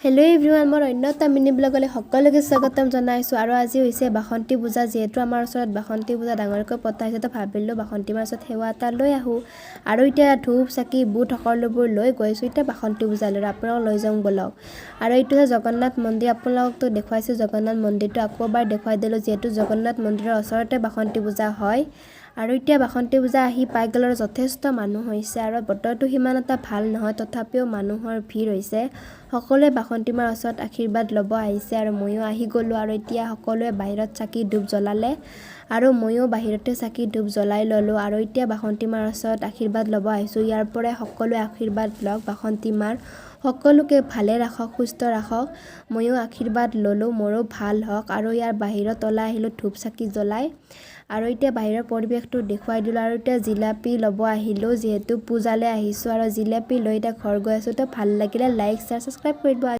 Hello' everyone, মোৰ অন্য এটা মিনি ব্লগলৈ সকলোকে স্বাগতম জনাইছোঁ। আৰু আজি হৈছে বাসন্তী পূজা। যিহেতু আমাৰ ওচৰত বাসন্তী পূজা ডাঙৰকৈ পতা হৈছে, তো ভাবিলোঁ বাসন্তী মাৰ ওচৰত সেৱা এটা লৈ আহোঁ। আৰু এতিয়া ধূপ, চাকি, বুট সকলোবোৰ লৈ গৈছোঁ এতিয়া বাসন্তী পূজালৈ। আপোনালোক লৈ যাওঁ ব'লক। আৰু এইটো হৈছে জগন্নাথ মন্দিৰ। আপোনালোকতো দেখুৱাইছোঁ জগন্নাথ মন্দিৰটো, আকৌ এবাৰ দেখুৱাই দিলোঁ, যিহেতু জগন্নাথ মন্দিৰৰ ওচৰতে বাসন্তী পূজা হয়। আৰু এতিয়া বাসন্তী পূজা আহি পাই গ'ল আৰু যথেষ্ট মানুহ হৈছে। আৰু বতৰটো সিমান এটা ভাল নহয়, তথাপিও মানুহৰ ভিৰ হৈছে। সকলোৱে বাসন্তী মাৰ ওচৰত আশীৰ্বাদ ল'ব আহিছে আৰু ময়ো আহি গ'লোঁ। আৰু এতিয়া সকলোৱে বাহিৰত চাকি ধূপ জ্বলালে আৰু ময়ো বাহিৰতে চাকি ধূপ জ্বলাই ল'লোঁ। আৰু এতিয়া বাসন্তী মাৰ ওচৰত আশীৰ্বাদ ল'ব আহিছোঁ। ইয়াৰ পৰাই সকলোৱে আশীৰ্বাদ লওক। বাসন্তী মাৰ সকলোকে ভালে ৰাখক, সুস্থ ৰাখক। ময়ো আশীৰ্বাদ ল'লোঁ, মোৰো ভাল হওক। আৰু ইয়াৰ বাহিৰত ওলাই আহিলোঁ ধূপ চাকি জ্বলাই। আৰু এতিয়া বাহিৰৰ পৰিৱেশটো দেখুৱাই দিলোঁ। আৰু এতিয়া জিলাপি ল'ব আহিলোঁ, যিহেতু পূজালৈ আহিছোঁ। আৰু জিলাপি লৈ এতিয়া ঘৰ গৈ আছোঁ। তো ভাল লাগিলে লাইক, শ্বেয়াৰ, ছাবস্ক্ৰাইব কৰি দিব।